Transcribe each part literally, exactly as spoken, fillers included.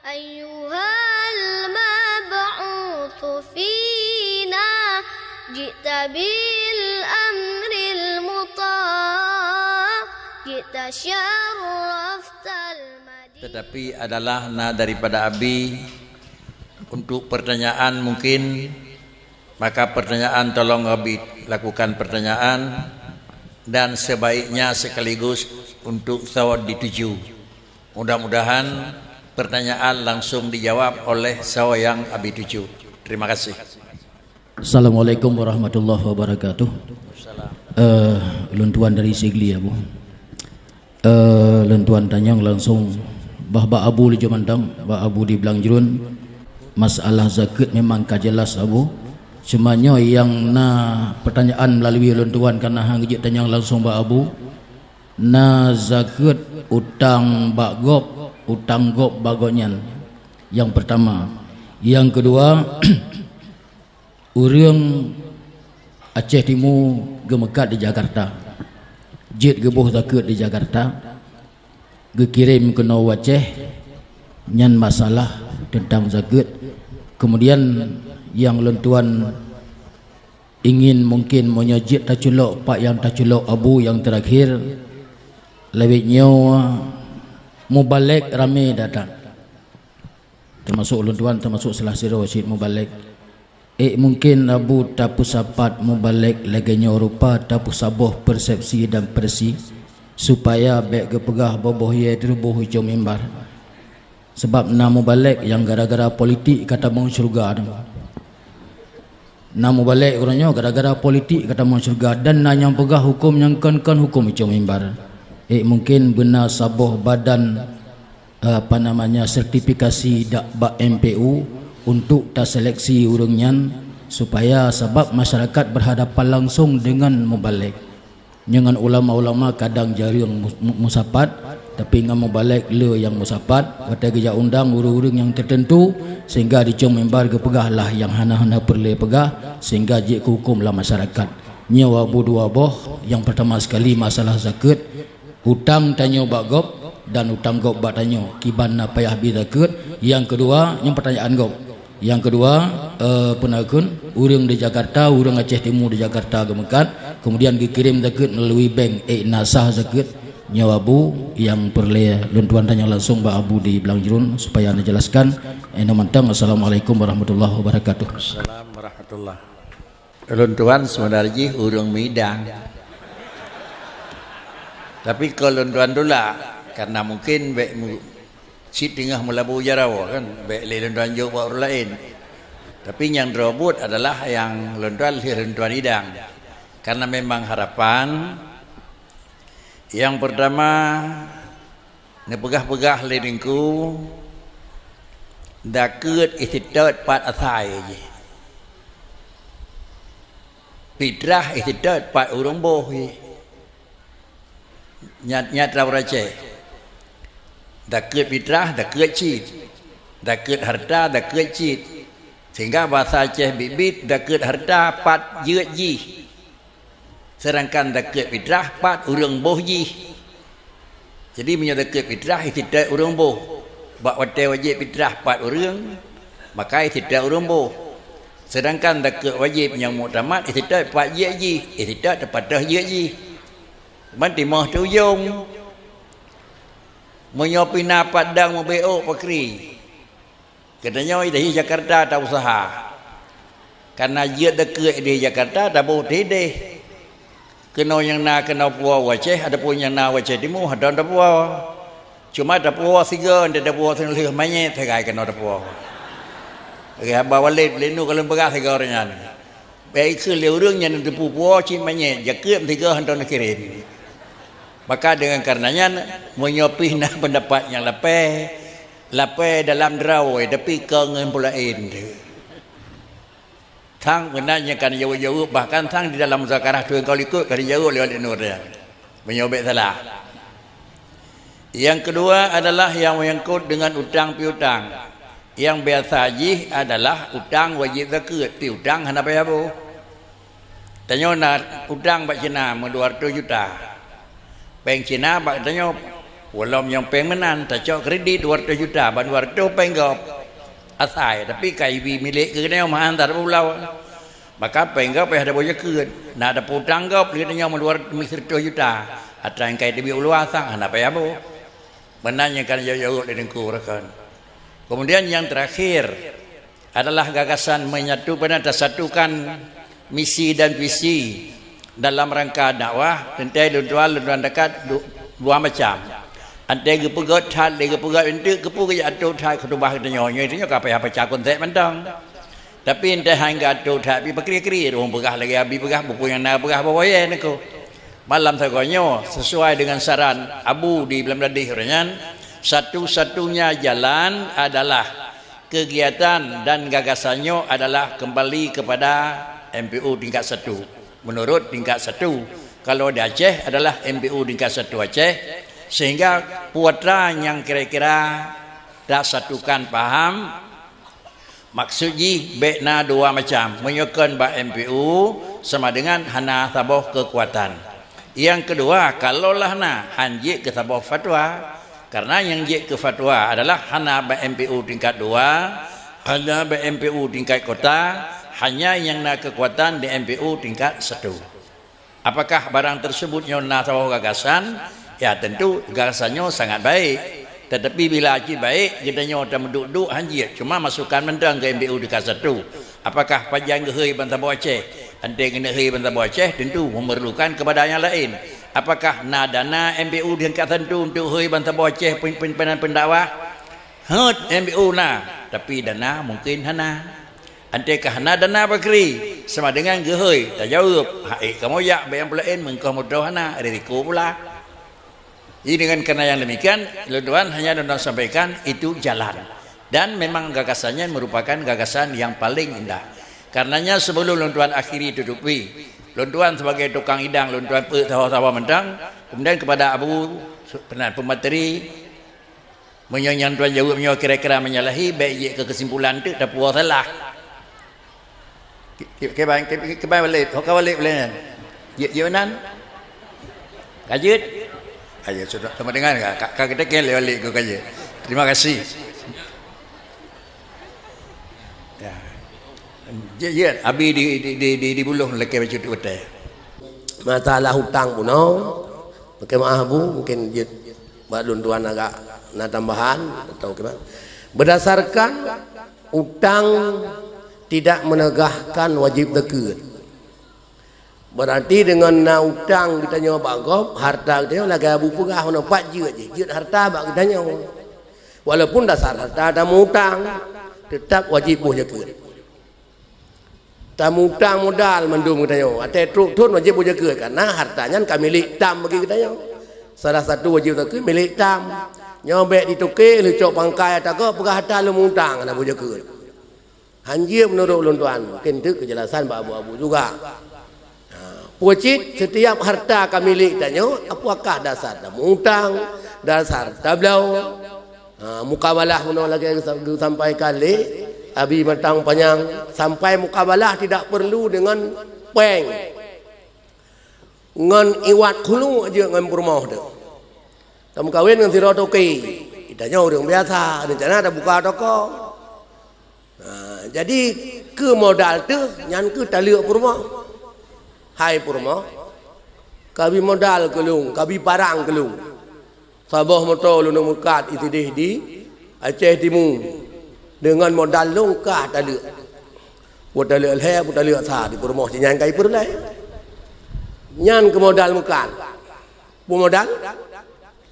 أيها المبعوث فينا جئت بالأمر المطاع جئت شرفت المدينة. Tetapi adalah na daripada Abi untuk pertanyaan mungkin, maka pertanyaan tolong Abi lakukan pertanyaan dan sebaiknya sekaligus untuk sawa dituju. Mudah-mudahan pertanyaan langsung dijawab oleh sawa nyang Abi tuju. Terima kasih. Assalamualaikum warahmatullahi wabarakatuh. Eh, lôn tuan dari Sigli, Abu. Eh, lôn tuan tanyong langsung bah bak Abu laju mantong, bak Abu di Blang Jruen. Masalah zakeuet memang ka jelas, Abu. Cuma nyoe nyang na pertanyaan melalui lôn tuan, karena hana geujeuet tanyong langsung bak Abu. Na zakeuet utang bak gob, utang gob bak gobnyan. Nyang pertama. Nyang keudua, ureuëng Aceh Timu geumeukat di Jakarta, jeuet geuboh zakeuet di Jakarta, geukirém keunoe u Aceh, nyan masalah teuntang zakeuet. Kemudian nyang lôn tuan ingin mungkin meunyoe jeuet taculok pat nyang taculok Abu nyang teurakhier, lawét nyoe mubalek ramé datang. Teumasok ulôn tuan, teumasok salah sidroe cit mubalek. Ék mungken Abu tapeusapat mubalek lagée nyoe rupa tapeusaboh persepsi dan presi, supaya bék geupeugah boh-boh yée teuruboh icong mimbar. Sabab na mubalek nyang gara-gara politik ka tamong syeuruga. Na mubalek uroe nyoe gara-gara politik ka tamong syeuruga, dan na nyang peugah huköm nyang kon-kon huköm icong mimbar. Ék mungken beuna saboh badan, eh, apa namanya, sertifikasi dak bak M P U untuk taseleksi ureuëng nyan, supaya sabab masyarakat berhadapan langsung dengan mubalek. Nyan ngon ulama-ulama kadang jareueng mu-, mu-, musapat, tapi ngon mubalek le nyang musapat, watée geujak undang ureuëng-ureuëng nyang teuteuntu, sehingga di cong mimbar geupeugah lah nyang hana-hana peureulée peugah, sehingga jeuet keu huköm lam masyarakat. Nyoe Abu dua boh, nyang pertama sekali masalah zakeuet, utang tanyoe bak gob dan utang gob bak tanyoe, kiban na payah bi zakeuet. Nyang keudua, nyang pertanyaan gob. Nyang keudua, eh, peue nakheun, ureuëng di Jakarta, ureuëng Aceh Timu di Jakarta geumeukat, kemudian geukirém zakeuet melalui bank, ék na sah zakeuet. Nyoe Abu nyang peureulée lôn tuan tanyong langsung bak Abu di Blang Jruen supaya neujelaskan. Inoe mantong, Assalamualaikum warahmatullahi wabarakatuh. Assalamualaikum warahmatullahi. Lôn tuan sebenarnya jih ureuëng midang. Tapi kon lôn tuan tulak, karena mungkin bék mu-, cit teungoh meulabu jaroe kan, bék lé lôn tuan jok bak ureuëng laén. Tapi nyang droe buet adalah nyang lôn tuan lheueh lôn tuan idang. Karena memang harapan nyang pertama, neupeugah-peugah lé Teungku, zakeuet iseutôt pat asai jih. Fitrah iseutôt pat ureuëng boh jih. Nyat-nyat rau racée. Zakeuet fitrah, zakeuet cit. Zakeuet hareuta, zakeuet cit. Sehingga bahasa Aceh biet-biet, zakeuet hareuta pat jeuet jih. Sedangkan zakeuet fitrah pat ureuëng boh jih. Jadi, meunyoe zakeuet fitrah, iseutôt ureuëng boh. Bak watée wajéb fitrah pat ureuëng, maka iseutôt ureuëng boh. Sedangkan zakeuet wajéb nyang muktamad, iseutôt pat jeuet jih, iseutôt teupatéh jeuet jih. Ban timoh teu ujong. Meunyoe pih na pat dang meubeok pakri, geutanyoe ideh Jakarta tausaha. Karena jeuet zakeuet ideh Jakarta taboh teuh ideh. Keunoe nyang na keunoe puwoe u Aceh, ataupun nyang na u Aceh Timu, hana tapuwoe. Cuma tapuwoe sigoe, nte tapuwoe sineulheueh manyét sagai keunoe tapuwoe. Lagée haba Walid, lé nu ka lôn peugah sigoe nyan. Bék ikheun lé ureuëng nyang neuteupeue puwoe cit manyét, zakeuet sigoe hantom neukirém. Maka deungon kareuna nyan, meunyoe pih na peundapat nyang lapée, lapée dalam droe, tapi kon ngon peue laén teuh. Sang meunan nyang ka neujaweueb-jaweueb, bahkan sang di dalam muzakarah tueng ka likot ka dijaweueb lé Walid Nur nyan. Meunyoe bék salah. Nyang keudua adalah nyang menyangkut deungon utang piutang. Nyang biasa jih adalah utang wajéb zakeuet, piutang hana payah boh. Tanyoe na utang bak Cina meudua reutôh juta. Péng Cina bak tanyoe Walom nyang péng meunan, tacok kredit dua ratus juta, ban dua ratus péng gob asai, tapi ka ibi milék keu geutanyoe meuhan that pulau. Maka péng gob payah taboh jakeuet, na tapeutang gob lé geutanyoe meuluar miseureutôh juta, atra nyang ka iteubiet u luwa sang hana payah boh. Meunan nyang ka jaweueb lé Teungku Rakan. Kemudian yang terakhir, adalah gagasan menyatu, beuna tasatukan misi dan visi dalam rangka dakwah. Teuntèe lôn tuan, lôn tuan dekat du-, dua macam. Antée geupeugét that lé geupeugét eunteuk, keupeue geujak atôt that khutubah geutanyoe, nyoe tanyoe ka payah baca konsep mantong. Tapi entah hana geuatôt that, pi pakri-kri, ureuëng peugah lagée Abi peugah, buku nyang na peugah boh boyée niko. Malam sagoe nyoe, sesuai dengan saran Abu di Blang Bladeh uroe nyan, satu-satunya jalan adalah kegiatan dan gagasan nyoe adalah kembali kepada M P U tingkat satu. Menurut tingkat satu, kalau di Aceh adalah M P U tingkat satu Aceh, sehingga putra nyang kira-kira tak satukan paham, maksud jih bék na dua macam, meunyoe kon bak M P U sama dengan hana saboh kekuatan. Yang kedua, kalaulah na, han jeuet keu saboh fatwa, karena nyang jeuet keu fatwa adalah hana bak M P U tingkat dua, hana bak M P U tingkat kota, hanya nyang na kekuatan di M P U tingkat satu. Apakah barang tersebut nyoe na saboh gagasan? Ya, tentu gagasan nyoe sangat baik. Tetapi bila cit baik, geutanyoe tameuduek-duek han jeuet, cuma masukan mantong keu M P U tingkat satu. Apakah pajan geuhôi ban saboh Aceh? Antée geuneuk hôi ban saboh Aceh, tentu memerlukan kepada nyang laén. Apakah na dana M P U tingkat satu untuk hôi ban saboh Aceh pen-, pen-, pen-, pendakwah? Hot, M P U na, tapi dana mungkin hana. Antée ka hana dana pakri, sama dengan geuhôi, tajaweueb, hai kamoe jak bak nyang peulaén, meungkoh meudoh hana, risiko pula. Jadi dengan karena yang demikian, lôn tuan hanya lôn tuan sampaikan itu jalan. Dan memang gagasan nyan merupakan gagasan yang paling indah. Karenanya sebelum lôn tuan akhiri tutupi, lôn tuan sebagai tukang idang, lôn tuan peue sawa-sawa mantong, kemudian kepada Abu, peumateri, meunyoe nyang tuan jaweueb nyoe kira-kira menyalahi, bék jeuet keu kesimpulan teuk tapuwoe salah. Ke-, ke-, keban, ke-, keban balék, ho ka balék buleuen nyan. Jeuet, jeuet meunan? Ka jeuet? Ayo, sudah sama dengan ka, ka, ka kita kira lewat lé ka jeuet. Terima kasih. Ya. Jeuet, jeuet, abi di, di, di, di, di buluh lakée bacut utai. Masalah hutang bunoe, pakai maaf Bu, mungkin jeuet bak lôn tuan agak na tambahan atau kiban. Berdasarkan utang tidak menegakkan wajib zakat. Berarti dengan na utang geutanyoe bak gob, harta geutanyoe lagée Abu peugah, meunoe pat jeuet jih, jeuet harta bak geutanyoe. Walaupun dasar harta tameu-utang, tetap wajib boh zakat. Tameu-utang modal mandum geutanyoe. Watée trok thon wajéb boh zakeuet, karena harta nyan ka milék tam bagi geutanyoe. Salah satu wajéb zakeuet milék tam. Nyoe bék ditoké lheueh cok pangkai ata gob peugah harta lôn meu-utang hana boh zakeuet. Hanjeuet meunurot ulôn tuan, mungken teuk keujelasan bak abu-abu juga. Ha, peue cit setiap harta ka milék tanyoe, apakah dasar tameu-utang, dasar tabloe, ha, mukabalah meunoe lagée geusa-, geusampaikan lé Abi Mantang Panyang, sampai mukabalah tidak perlu dengan péng. Ngon iwat khulu jeuet ngon peurumoh teuh. Tameukawen ngon sidroe toke. Geutanyoe ureuëng biasa, reuncana tabuka toko. Ha, jadi keu modal teuh nyan keuh taleuek peurumoh. Hai peurumoh, kabi modal keu lôn, kabi parang keu lôn. Saboh moto lôn meukat isideh di Aceh Timu deungon modal lôn kah taleuek. Peue taleuek lhée, peue taleuek sa di peurumoh sinyan kai peureulée. Nyan keu modal meukat. Peue modal?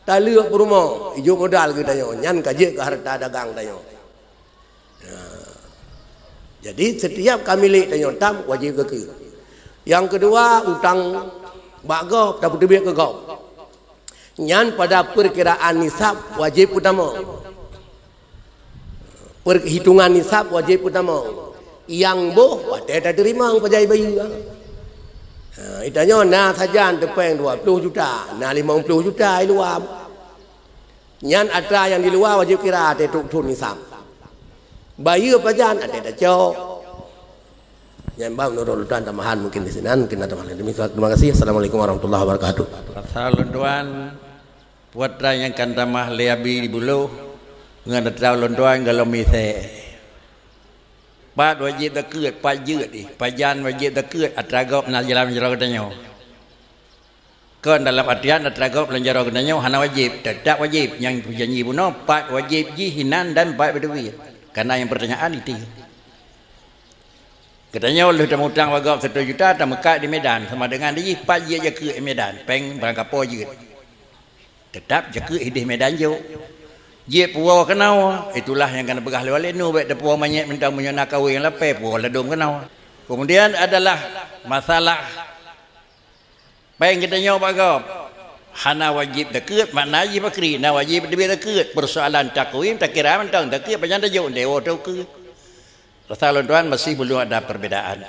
Taleuek peurumoh, ijok modal geutanyoe, nyan ka jeuet keu hareuta dagang tanyoe. Ya. Jadi, setiap ka milék tanyoe tam wajéb zakeuet. Nyang keudua, utang bak gob, tapeuteubiet keu gob. Nyan pada peukiraan nisab wajéb peutamong. Peuhitungan nisab wajéb peutamong. Nyang boh watée tateurimong pajan bayeue. Ha, geutanyoe na sajan teupeng dua ploh juta, na limong ploh juta di luwa. Nyan atra nyang di luwa wajéb kira watée trok thon nisab. Bayeue pajan watée tacok. Nyan ban meunurot ulôn tuan tambahan mungkin di sinan, mungkin na tambahan. Demikian, terima kasih. Assalamualaikum warahmatullahi wabarakatuh. Rasa ulôn tuan Watèe nyang ka tamah lé Abi di Buloh, ngon atra lôn tuan gohlom misé. Pat wajéb takeuet, pat jeuet jih, pajan wajéb takeuet, atra gob na dalam jaroe geutanyoe. Kon dalam artian atra gob lam jaroe geutanyoe hana wajéb, teutap wajéb. Nyang janji bunoe, pat wajéb jih hinan dan pat beuteubiet. Karena nyang pertanyaan itu. Geutanyoe lheueh tamutang bak gob satu juta, tameukat di Medan, sama dengan jih pat jeuet jakeuet di Medan, péng barangkapeue jeuet. Teutap jakeuet idéh Medan jok. Jeuet puwoe keunoe, itulah nyang ka neupeugah lé Walid Nu, bèk tapuwoe manyét mantong, meunyoe na kawé nyang lapèe, puwoe ladôm keunoe. Kemudian adalah masalah péng geutanyoe bak gob. Hana wajéb takeuet, makna jih pakri, na wajéb takeuet. Persoalan takwim, takira mantong, takeuet pajan tajok, dewo takeuet. Rasa lôn tuan masih belum ada perbedaan.